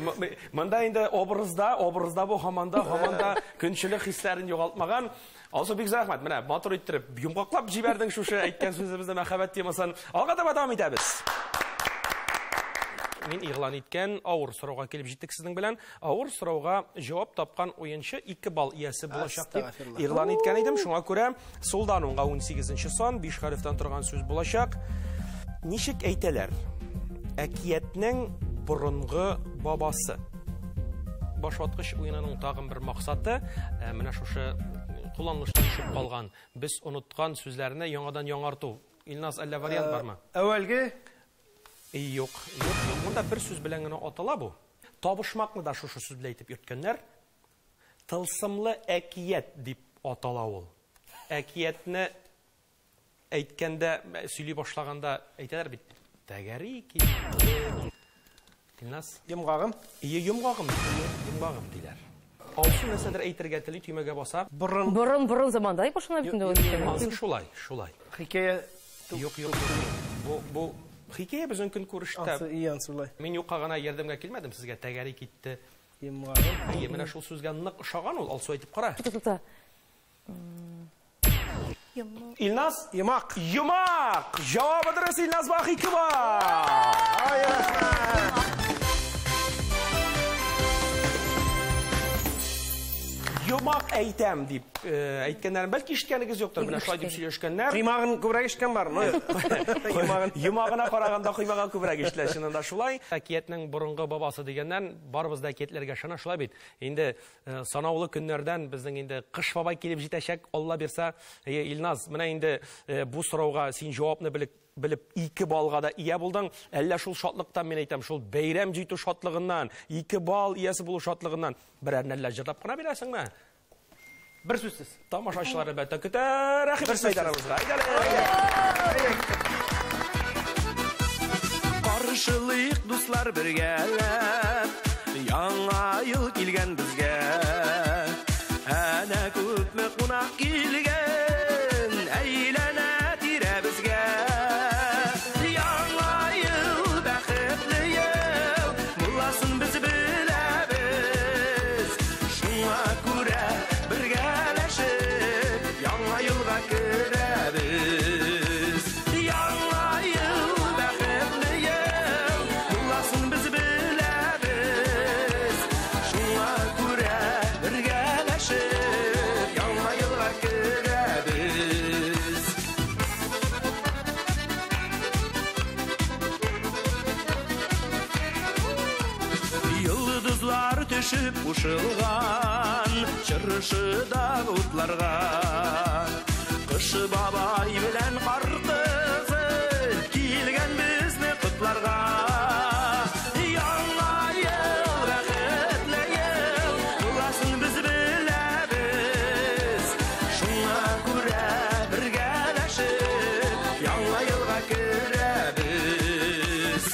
Монда инде образда, образда бу һаманда, һаманда көнчелек хисләрен югалтмаган. Алсу, бик рәхмәт. Менә матур иттереп, йомгаклап җибәрдең шушы әйткән сүзебезне, мәхәббәт темасын. Алга таба дәвам итәбез. Мин игълан иткән авыр сорауга килеп җиттек сезнең белән. Авыр сорауга җавап тапкан уенчы 2 балл иясе булачак дип игълан иткән идем. Шуңа күрә сулдан уңга 18 сан, 5 хәрефтән торган сүз булачак. Ничек әйтәләр? Әкиятнең борынгы бабасы. Башваткыч уенының тагын бер максаты, менә шушы кулланылышта төшеп калган, без оныткан сүзләрне яңадан яңарту. Илназ, әллә вариант бармы? Әүвәлге? Юк, юк. Монда бер сүз белән генә атала бу. Табышмакны да шушы сүз белән әйтеп йөрткәннәр. Тылсымлы әкият дип атала ул. Әкиятне әйткәндә, сөйли башлаганда әйтәләр бит. Тәгәри китте. Илназ? Йомгагым. Ие, йомгагым. Йомгагым диләр. Алсу нәрсәдер әйтергә тели, төймәгә баса. Борын. Борын, борын заманда дип башына бит инде ул. Алсу шулай, шулай. Хикәя. Юк, юк. Бу хикәя безнең көнкүрештә. Ансы, ие, ансы шулай. Мин юкка гына ярдәмгә килмәдем сезгә, тәгәри китте. Йомгагым. Ие, менә шул сүзгә нык ошаган ул. Алсу, әйтеп кара. Тукта, тукта. Илназ? Йомак. Йомак! Җавабы дөрес, Илназ Бах, 2 балл! Ай, рәхмәт! Йомак әйтәм дип әйткәннәрен бәлки ишеткәнегез юктыр, менә шулай дип сөйләшкәннәр. Коймагын күбрәк ишеткән бар, но йомагын. Йомагына караганда коймагын күбрәк ишетелә, чынында шулай. Әкиятнең борынгы бабасы дигәннән барыбыз да әкиятләргә ышана, шулай бит. Инде санаулы көннәрдән безнең инде Кыш бабай килеп җитәчәк, Алла бирсә. Илназ, менә инде бу сорауга син җавапны белеп 2 баллга да ия булдың. Әллә шул шатлыктан, мин әйтәм, шул бәйрәм җитү шатлыгыннан, 2 балл иясе булу шатлыгыннан берәр нәрсә җырлап кына бирәсеңме? Бер сүзсез. Тамашачылар әлбәттә көтә. Рәхим итсен арабызга. Әйдәле. Каршылыйк, дуслар, бергәләп, яңа ел килгән безгә. Әнә күпме кунак килгән, әйләнә тирәбезгә. Яңа ел бәхетле ел, буласын без беләбез. Шуңа күрә бергәләшеп, яңа елга керәбез. Яңа ел бәхетле ел, буласын без беләбез. Шуңа күрә бергәләшеп, яңа елга керәбез. Йолдызлар төшеп кушылган, чыршыдагы утларга. Кыш бабай белән кар кызы килгән безне котларга. Яңа ел, бәхетле ел, буласын без беләбез. Шуңа күрә бергәләшеп яңа елга керәбез.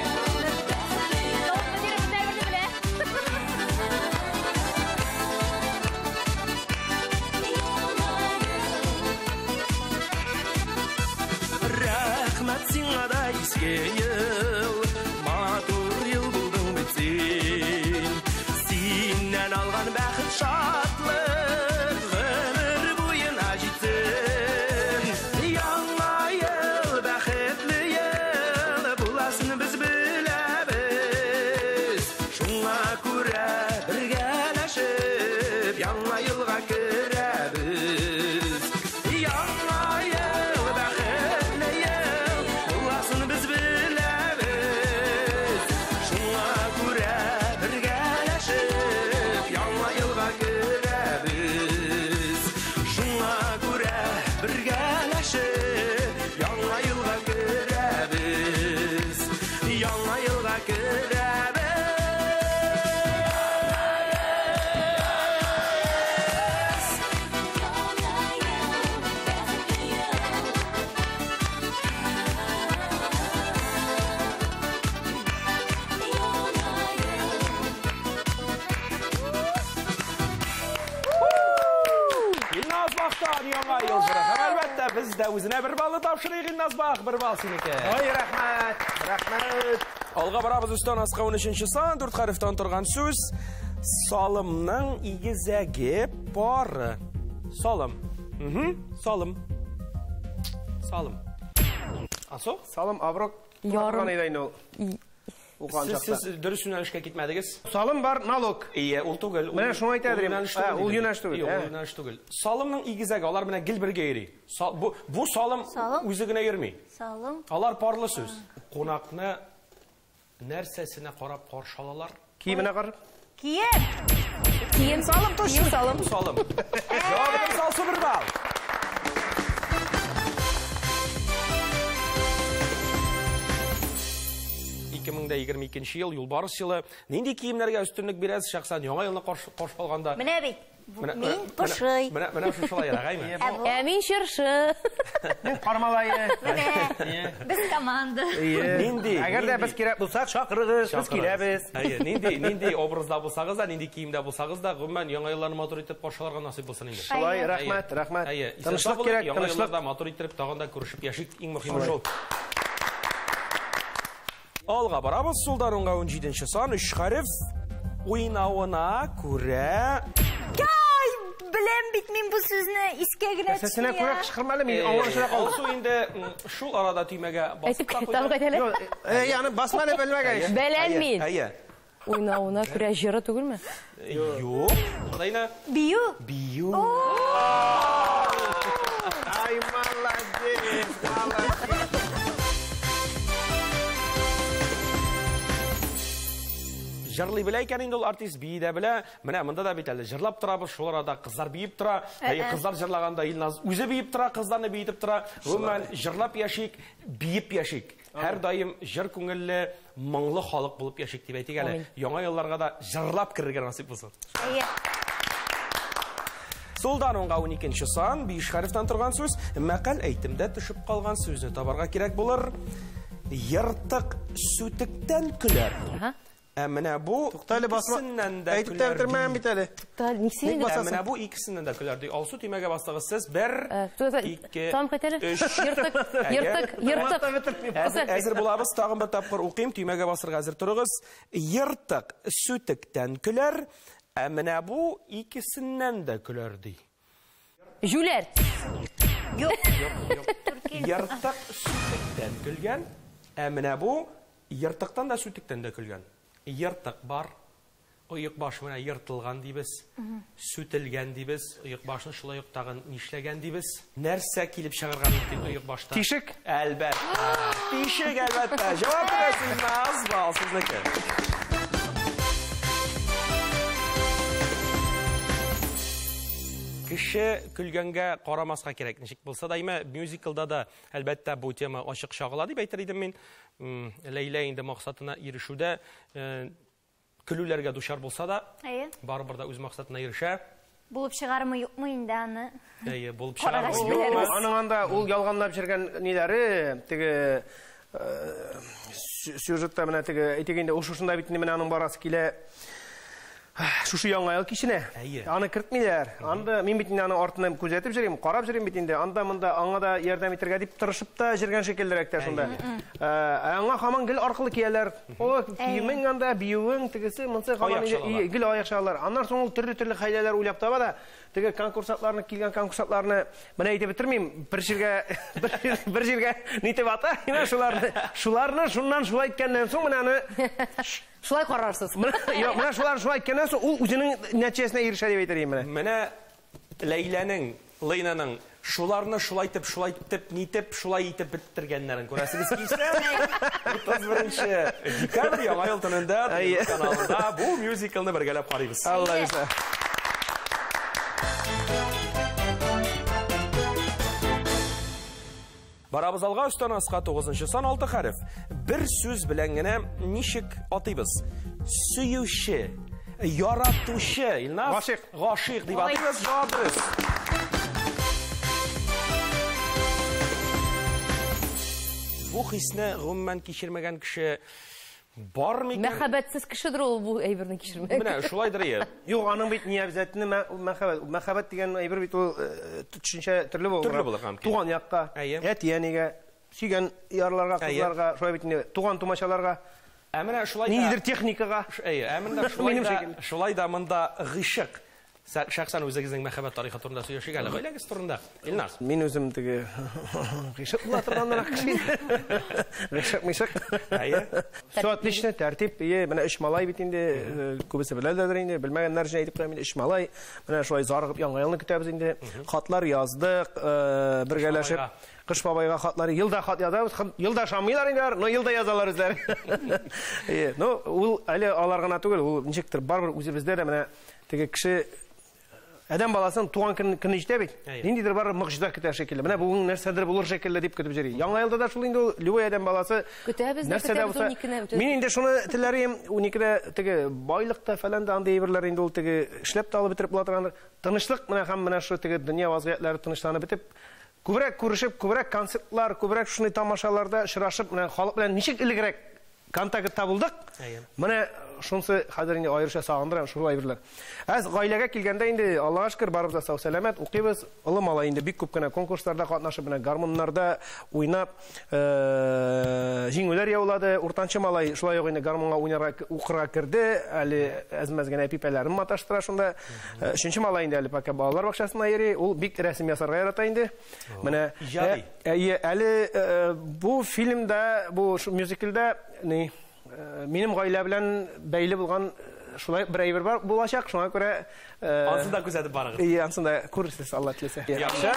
Мөдире бөтен әйберне белә. Рәхмәт сиңа да иске ел, матур ел булдың бит син. Синнән алган бәхет, шатлык гомер буена җитсен. Яңа ел, бәхетле ел, буласын без беләбез. Шуңа күрә бергәләшеп яңа елга керәбез. Яңа ел, бәхетле ел, буласын без беләбез. Шуңа күрә бергәләшеп яңа елга керәбез. Шуңа күрә бергәләшеп яңа елга керәбез. Яңа елга керәбез. Илназ Бахтан яңа ел җыры. Һәм әлбәттә без дә үзенә бер баллы тапшырыйк Илназ Бах, бер балл синеке. Ой, рәхмәт, рәхмәт. Алга барабыз өстән аска 13 сан, 4 хәрефтән торган сүз. Салымның игезәге пары. Салым. Салым. Салым. Асо? Салым аврок. Ярым. Иде инде ул. Укыган Сез, чакта. сез дөрес юнәлешкә китмәдегез. Салым бар, налог. Ие, ул түгел. Менә шуны әйтә Ул дим. юнәлеш Ә, түгел. ул юнәлеш түгел, Юк, ә. ул юнәлеш түгел. Салымның игезәге, алар менә гел бергә йөри. Бу салым Салым? үзе генә йөрми. Салым. Алар парлы сүз. Кунакны нәрсәсенә карап каршы алалар? Киеменә карап. Кием. Кием салым, кием салым. Салым. Җавабыгыз Алсу бер балл. Ике мең дә 22 ел, юлбарыс елы. Нинди киемнәргә өстенлек бирәсез шәхсән яңа елны каршы алганда? Менә бит. Менә- Мин менә- пошый. Менә шушылай рәгәйме? Ә бу? Ә мин чыршы. Мин кармалайы. Менә. Без команда. Нинди? Әгәр дә без кирәк булсак, чакырыгыз, без киләбез. Әйе, нинди образда булсагыз да, нинди киемдә булсагыз да, гомумән яңа елларны матур итеп каршыларга насыйп булсын инде. Шулай, рәхмәт, рәхмәт. Әйе, исән Тынычлык сау булыйк, кирәк, яңа тынычлык. елларда матур иттереп тагын да күрешеп яшик, иң мөһиме шул. Алга барабыз, сулдан уңга 17 сан, 3 хәреф. Уйнавына күрә. Кай, беләм бит мин бу сүзне, искә генә Сәсенә төшми. күрә кычкырма әле, мин аңлашыла калдым. Алсу инде шул арада төймәгә басып Әйтеп та кит, тагын куйды. әйт әле. Юк, аны басма әле белмәгәч. Беләм мин. Әйе. Уйнавына күрә җыры түгелме? Юк. Дайна. Бию. Бию. Ай, молодец, молодец. Җырлый белә икән инде ул артист, бии дә белә. Менә монда да бит әле җырлап торабыз, шул арада кызлар биеп тора. Әйе, кызлар җырлаганда Илназ үзе биеп тора, кызларны биетеп тора. Гомумән, җырлап яшик, биеп яшик. Һәр даим җыр күңелле, моңлы халык булып яшик дип әйтик әле. Яңа елларга да җырлап керергә насыйп булсын. Әйе. Сулдан уңга 12 сан, 5 хәрефтән торган сүз, мәкаль әйтемдә төшеп калган сүзне табарга кирәк булыр. Ертык сүтектән көләр. Ага. Ә менә бу Туктале, басма. икесеннән дә Әйтеп тә көләр бетермәгән ди. бит әле. Туктале, ник син Ник инде? Ә менә бу икесеннән дә көләр ди. Алсу төймәгә бастыгыз сез. 1, 2, Там кайт әле. 3. Ертык, ертык, ертык. Әзер булабыз, тагын бер тапкыр укыйм, төймәгә басырга әзер торыгыз. Ертык сүтектән көләр, Ә менә бу икесеннән дә көләр, ди. Җүләр. Юк. Юк, юк. Ертык сүтектән көлгән, ә менә бу ертыктан да сүтектән дә көлгән. Ертык бар. Оекбаш менә ертылган дибез, сүтелгән дибез, оекбашны шулай ук тагын нишләгән дибез. Нәрсә килеп чыгарга мөмкин оекбашта? Тишек? Әлбәттә. Тишек, әлбәттә. Җавап дөрес, Илназ, бал сезнеке. Кеше көлгәнгә карамаска кирәк. Ничек булса да, әмма мюзиклда да, әлбәттә, бу тема ачык чагыла дип әйтер идем мин. Ләйлә инде максатына ирешүдә көлүләргә дучар булса да, барыбер да үз максатына ирешә. Булып чыгармы, юкмы инде аны? Әйе, булып чыгармы, юкмы? Аның анда ул ялганлап йөргән ниләре, теге сюжетта менә теге, әйтик инде, ул шушында бит инде менә аның барасы килә. Шушы яңа ел киченә. Аны кертмиләр. Анда мин бит инде аны артыннан күзәтеп йөрим, карап йөрим бит инде. Анда монда аңа да ярдәм итәргә дип тырышып та йөргән шикеллерәк тә шунда. Ә аңа һаман гел аркылы кияләр. О, киемең анда, биюең, тегесе, монсы һаман инде гел аяк чалалар. Аннан соң ул төрле-төрле хәйләләр уйлап таба да, теге конкурсантларны, килгән конкурсантларны менә әйтеп бетермим, бер җиргә, бер җиргә нитеп ата, менә шуларны, шуларны шуннан шулай иткәннән соң менә аны Шулай карарсыз. Юк, менә шулар шулай иткәннән соң ул үзенең нәтиҗәсенә ирешә дип әйтер идем менә. Менә Ләйләнең, Лейнаның шуларны шулай итеп, шулай итеп, нитеп, шулай итеп бетергәннәрен күрәсегез килсә, 31 декабрь Яңа ел төнендә каналында бу мюзиклны бергәләп карыйбыз. Алла бирсә. Барабыз алга, өстән аска, 9 сан, 6 хәреф. Бер сүз белән генә ничек атыйбыз? Сөюче, яратучы, Илназ. Гашыйк. Гашыйк дип атыйбыз, җавап дөрес. Бу хисне гомумән кичермәгән кеше бар микән? Мәхәббәтсез кешедер ул бу әйберне кичермәгән. Менә шулайдыр ие. Юк, аның бит не обязательно мәхәббәт. Мәхәббәт дигән әйбер бит ул төшенчә төрле булыр. Төрле булыр, мөмкин. Туган якка, әти-әнигә, сөйгән ярларга, кызларга, шулай бит инде, туган тумачаларга. Ә менә шулай да ниндидер техникага. Әйе, ә менә шулай да, шулай да монда гыйшык. Шәхсән үзегезнең мәхәббәт тарихы турында сөйләшик әле, гаиләгез турында. Илназ. Мин үзем теге гыйшык була торганрак кеше. Гыйшык мишык. Әйе. Все отлично, тәртип. Әйе, менә өч малай бит инде, күбесе беләләрдер инде, белмәгәннәр өчен әйтеп куям инде, өч малай. Менә шулай зарыгып яңа елны көтәбез инде. Хатлар яздык, бергәләшеп. Кыш бабайга хатлары, елда хат язабыз, елда ышанмыйлар инде алар, но елда язалар үзләре. Әйе, ну, ул әле алар гына түгел, ул ничектер барыбер үзебездә дә менә теге кеше Адәм баласының туган көне җитә бит. Ниндидер бар могҗиза көтә шикелле. Менә бүген нәрсәдер булыр шикелле дип көтеп йөри. Яңа елда да шул инде ул любой адәм баласы көтәбез дә көтәбез 12-не. Мин инде шуны теләр идем, 12-дә теге байлыкта фәлән дә андый әйберләр инде ул теге эшләп тә алып бетереп була торгандыр. Тынычлык менә һәм менә шу теге дөнья вазгыятьләре тынычланып бетеп, күбрәк күрешеп, күбрәк концертлар, күбрәк шундый тамашаларда очрашып, менә халык белән ничек элегрәк контактта булдык. Менә шунсы хәзер инде аеруча сагындыра шул әйберләр. Әз гаиләгә килгәндә инде Аллага шөкер, барыбыз да сау сәламәт, укыйбыз. Олы малай инде бик күп кенә конкурсларда катнашып, менә гармуннарда уйнап, җиңүләр яулады. Уртанчы малай шулай ук инде гармунга уйнарга, укырга керде. Әле әз-мәз генә пипәләрен маташтыра шунда. Өченче малай инде әле пока балалар бакчасына йөри. Ул бик рәсем ясарга ярата инде. Менә иҗади. Әле бу фильмда, бу мюзиклда ни минем гаилә белән бәйле булган шулай бер әйбер бар булачак, шуңа күрә ансын да күзәтеп барыгыз. Ие, ансын да күрерсез, Алла теләсә. Яхшы.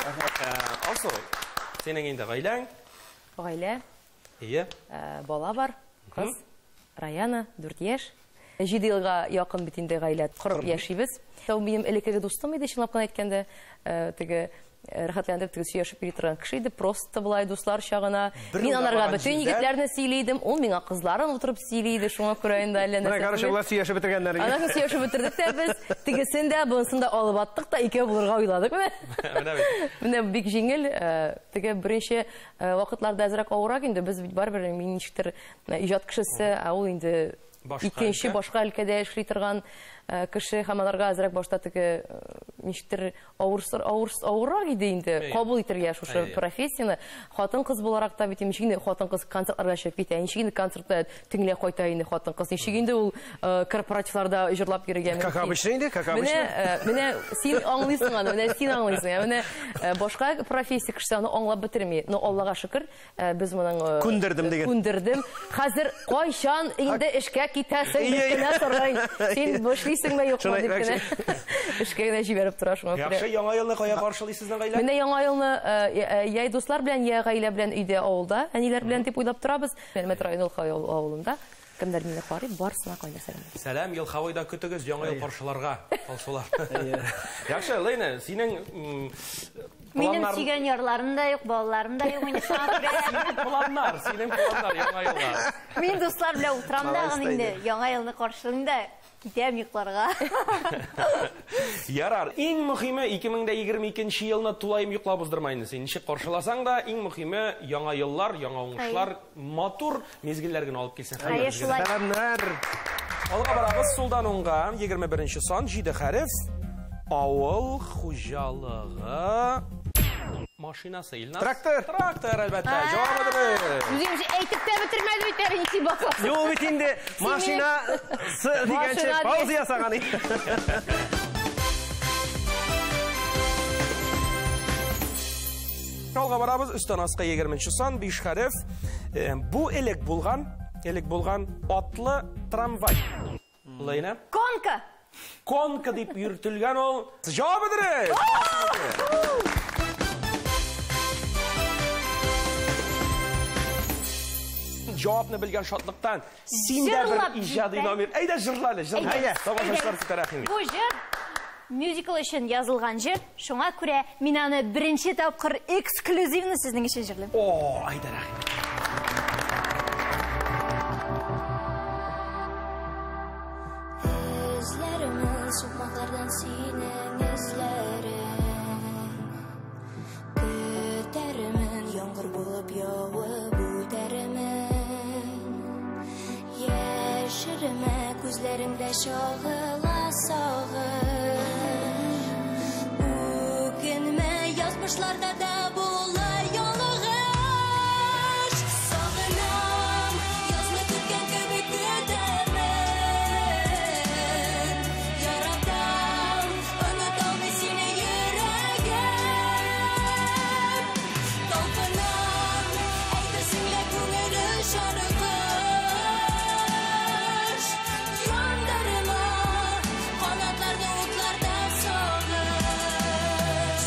Алсу, синең инде гаиләң? Гаилә. Ие. Бала бар, кыз, Раяна, 4 яшь. 7 елга якын бит инде гаилә корып яшибез. Ул минем элеккеге дустым иде, чынлап кына әйткәндә, теге рәхәтләндереп теге сөйләшеп йөри торган кеше иде, просто болай дусларча гына. Мин анарга бөтен егетләрне сөйли идем, ул миңа кызларын утырып сөйли иде, шуңа күрә инде әллә нәрсә. Менә, короче, болар сөйләшеп бетергәннәр. Аннан соң сөйләшеп бетердек тә без, тегесен дә, бунысын да алып аттык та, икәү булырга уйладык менә. Менә бит. Менә бик җиңел, теге беренче вакытларда әзрәк авыррак инде, без бит барыбер мин ничектер иҗат кешесе, ә ул инде икенче башка өлкәдә эшли торган. кеше һәм аларга әзрәк башта теге ничектер авыррак иде инде кабул итәргә шушы профессияне. Хатын-кыз буларак та бит ничек инде хатын-кыз концертларга чыгып китә, ничек инде концертта төнлә кайта инде хатын-кыз, ничек инде ул корпоративларда җырлап йөрергә мөмкин. Как обычно инде, как обычно. Менә син аңлыйсың аны, менә син аңлыйсың. Менә башка профессия кешесе аны аңлап бетерми. Но Аллага шөкер, без моның күндердем дигән. Күндердем. Хәзер кайчан инде эшкә китәсең дип кенә сорый. Син эшлисеңме, юкмы дип кенә. Эшкә генә җибәреп тора шуңа күрә. Яхшы, яңа елны кая каршылыйсыз гаилә? Менә яңа елны я дуслар белән, я гаилә белән өйдә, авылда, әниләр белән дип уйлап торабыз. Әлмәт районы Елховой авылында. Кемнәр мине карый, барысына кайнар сәлам. Сәлам, Елховойда көтегез яңа ел каршыларга, алсулар. Яхшы, Лейна, синең минем сөйгән ярларым да юк, балаларым да юк, инде шуңа күрә. Планнар, синең планнар яңа елга. Мин дуслар белән утырам да инде, яңа елны каршылыйм да китәм йокларга. Ярар, иң мөһиме 2022 елны тулаем йоклап уздырма инде. Син ничек каршыласаң да, иң мөһиме яңа еллар, яңа уңышлар, матур мизгелләр генә алып килсен. Сәламнәр. Алга барабыз, сулдан уңга, 21 сан, 7 хәреф. Авыл хуҗалыгы машинасы. Илназ. Трактор. Трактор, әлбәттә. Җавабы дөрес. Үзем әйтеп тә бетермәде бит әле, ничек басасың? Юк бит инде, машина дигәнче пауза ясаган. Алга барабыз, өстән аска 20 сан, 5 хәреф. Бу элек булган атлы трамвай. Лейна. Конка. Конка дип йөртелгән ул. Җавабы дөрес. Җавапны белгән шатлыктан син дә бер иҗади номер. Әйдә җырла әле, җырла. Әйдә. Тамашачылар көтә, рәхим ит. Бу җыр мюзикл өчен язылган җыр, шуңа күрә мин аны беренче тапкыр эксклюзивны сезнең өчен җырлыйм. О, әйдә, рәхим ит. Эзләрмен сукмаклардан синең эзләрең. Көтәрмен яңгыр булып явып үтәрмен. Яшермә күзләреңдә чагыла сагыш. Үкенмә язмышларда да була ялгыш. Сагынам, язны көткән кебек көтәмен. Яратам, оныта алмый сине йөрәгем. Талпынам, әйтерсең лә күңел очар кош. Яндырма канатларны утларда сагыш.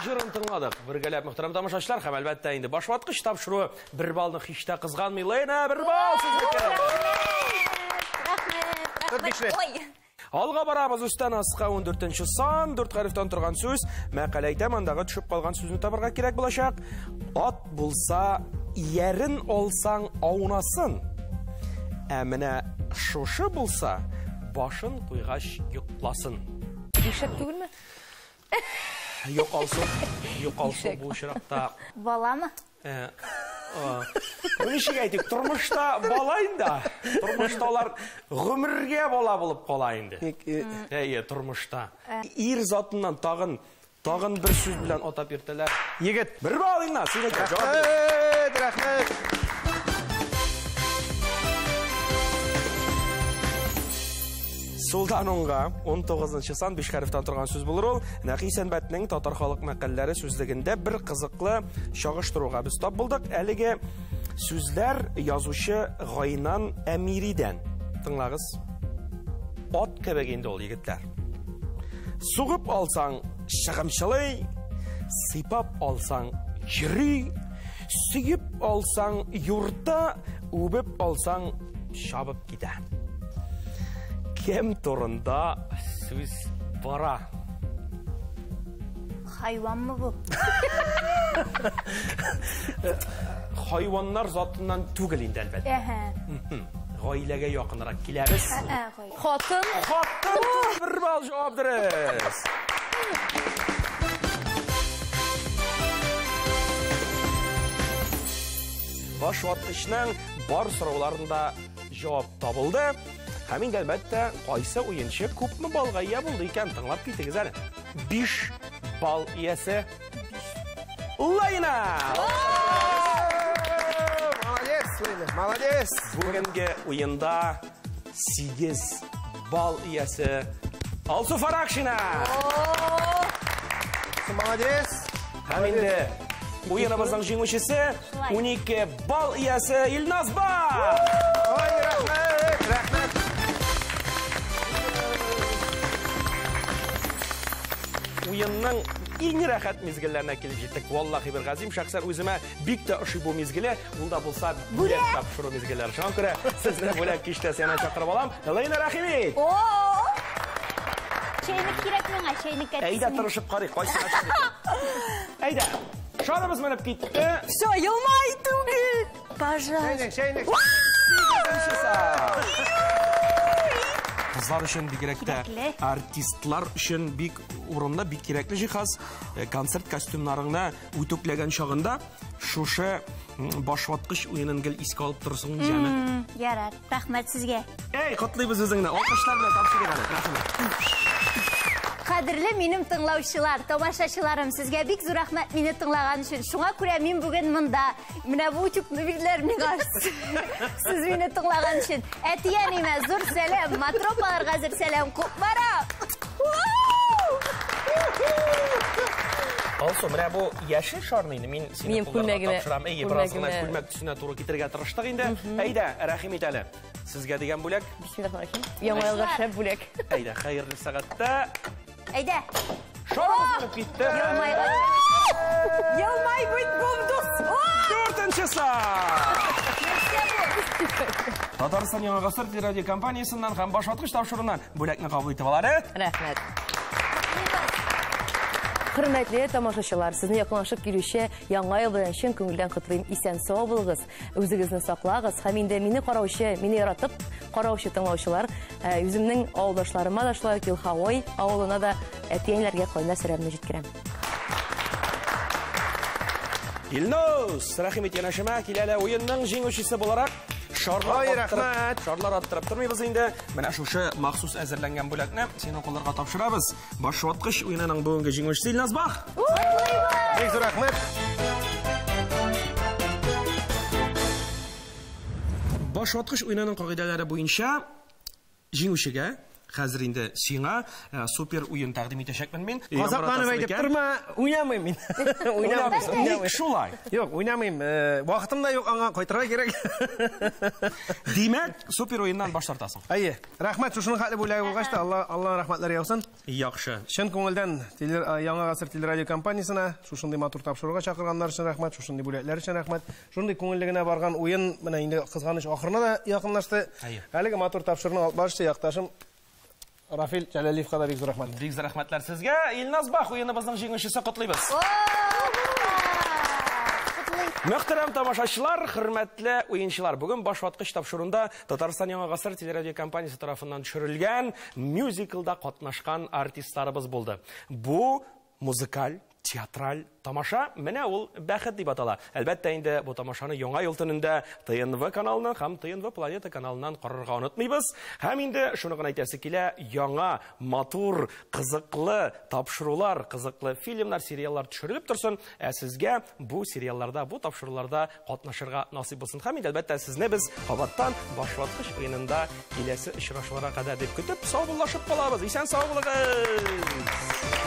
Җырын тыңладык. Бергәләп, мөхтәрәм тамашачылар, һәм әлбәттә инде башваткыч тапшыруы бер баллны һич тә кызганмый. Лена, бер балл сезнеке. Рәхмәт, рәхмәт. Ой. Алга барабыз өстән аска 14 сан, 4 хәрефтән торган сүз. Мәкалә әйтәм, андагы төшеп калган сүзне табарга кирәк булачак. Ат булса, иярен алсаң, аунасын. Ә менә шушы булса, башын куйгач йокласын. Ишәк түгелме? Юк, Алсу. Юк, Алсу, бу очракта. Баламы? Ну, ничек әйтик, тормышта бала инде. Тормышта алар гомергә бала булып кала инде. Әйе, тормышта. Ир затыннан тагын бер сүз белән атап йөртәләр. Егет. Бер бал инде, синеке. Рәхмәт, рәхмәт. Сулдан уңга 19 сан 5 хәрефтән торган сүз булыр ул. Нәкый Сәнбәтнең татар халык мәкальләре сүзлегендә бер кызыклы чагыштыруга без тап булдык. Әлеге сүзләр язучы Гайнан Әмиридән. Тыңлагыз. Ат кебек инде ул, егетләр. Сугып алсаң чыгымчылый, сыйпап алсаң йөри, сөеп алсаң юрта, үбеп алсаң чабып китә. Кем турында сүз бара? Хайванмы бу? Хайваннар затыннан түгел инде, әлбәттә. Гаиләгә якынрак киләбез. Хатын. Хатын бер балл җавап дөрес. Баш ваткычның бар сорауларында җавап табылды. Һәм инде әлбәттә, кайсы уенчы күпме балга ия булды икән, тыңлап китегез әле. 5 балл иясе Лейна! Молодец, Лейна, молодец! Бүгенге уенда 8 балл иясе Алсу Фаракшина! Молодец! Һәм инде уеныбызның җиңүчесе 12 балл иясе Илназ Бах! Ой, рәхмәт, рәхмәт! Уенның иң рәхәт мизгелләренә килеп җиттек. Валлахи бер газим, шәхсән үземә бик тә ошый бу мизгеле. Ул да булса бүләк тапшыру мизгелләре. Шуңа күрә сезне бүләк киштәсенә чакырып алам. Лейна, рәхим ит! Чәйнек кирәк миңа, чәйнек әтисенә. Әйдә, тырышып карыйк, кайсына чәйнек. Әйдә, шарыбыз менеп китте. Все, елмай түгел. Пожалуйста. Чәйнек, чәйнек. Кызлар өчен бигрәк тә, артистлар өчен бик урынлы, бик кирәкле җиһаз. Концерт костюмнарыңны үтүкләгән чагында шушы башваткыч уенын гел искә алып торсың, җәме. Ярар, рәхмәт сезгә. Эй, котлыйбыз үзеңне. Алкышлар белән тапшырыйк әле. Рәхмәт. Кадерле минем тыңлаучылар, тамашачыларым, сезгә бик зур рәхмәт мине тыңлаган өчен. Шуңа күрә мин бүген монда. Менә бу утюгны бирделәр миңа. Сез мине тыңлаган өчен. Әти-әниемә зур сәлам, Матропаларга зур сәлам, Кукмара. Алсу, менә бу яшел шарны инде мин синең кулларыңа тапшырам. Әйе, бераз гына күлмәк төсенә туры китерергә тырыштык инде. Әйдә, рәхим ит әле. Сезгә дигән бүләк. Бисмиллахир-рахманир-рахим. Яңа елга шәп бүләк. Әйдә, хәерле сәгатьтә. Әйдә. Шарыбыз менеп китте. Елмай бит бумдус. 4-нче сан. Татарстан Яңа Гасыр телерадиокомпаниясеннән һәм башваткыч тапшыруыннан бүләкне кабул итеп ал әле. Рәхмәт. Хөрмәтле тамашачылар, сезне якынлашып килүче Яңа ел белән чын күңелдән котлыйм. Исән сау булыгыз, үзегезне саклагыз һәм инде мине караучы, мине яратып караучы тыңлаучылар, үземнең авылдашларыма да шулай ук Елховой авылына да әти-әниләргә кайнар сәламне җиткерәм. Илназ, рәхим ит янәшәмә, кил әле уенның җиңүчесе буларак. Шарлар аттырып тормыйбыз инде. Менә шушы махсус әзерләнгән бүләкне синең кулларга тапшырабыз. Башваткыч уенының бүгенге җиңүчесе Илназ Бах. Бик зур рәхмәт. Башваткыч уенының кагыйдәләре буенча җиңүчегә Хәзер инде сиңа супер уен тәкъдим итәчәкмен мин. Газапланып әйтеп торма, уйнамыйм мин. Уйнамыйсың. Ник шулай? Юк, уйнамыйм. Вакытым да юк, аңа кайтырга кирәк. Димәк, супер уеннан баш тартасың. Әйе. Рәхмәт, шушының хәтле бүләге булгач та, Алла Алланың рәхмәтләре яусын. Яхшы. Чын күңелдән Яңа гасыр телерадио компаниясенә шушындый матур тапшыруга чакырганнар өчен рәхмәт, шушындый бүләкләр өчен рәхмәт. Шундый күңелле генә барган уен менә инде кызганыч ахырына да якынлашты. Әлеге матур тапшыруның алып баручысы якташым Рафил Җәләлиевка да бик зур рәхмәт. Бик зур рәхмәтләр сезгә. Илназ Бах уеныбызның җиңүчесе, котлыйбыз. Мөхтәрәм тамашачылар, хөрмәтле уенчылар, бүген Башваткыч тапшыруында Татарстан Яңа гасыр телерадио компаниясе тарафыннан төшерелгән мюзиклда катнашкан артистларыбыз булды. Бу музыкаль, театраль тамаша, менә ул бәхет дип атала. Әлбәттә инде бу тамашаны Яңа ел төнендә ТНВ каналыннан һәм ТНВ Планета каналыннан карарга онытмыйбыз. Һәм инде шуны гына әйтәсе килә, яңа, матур, кызыклы тапшырулар, кызыклы фильмнар, сериаллар төшерелеп торсын, ә сезгә бу сериалларда, бу тапшыруларда катнашырга насыйп булсын. Һәм инде әлбәттә сезне без кабаттан Башваткыч уенында киләсе очрашуларга кадәр дип көтеп, саубуллашып калабыз. Исән сау булыгыз!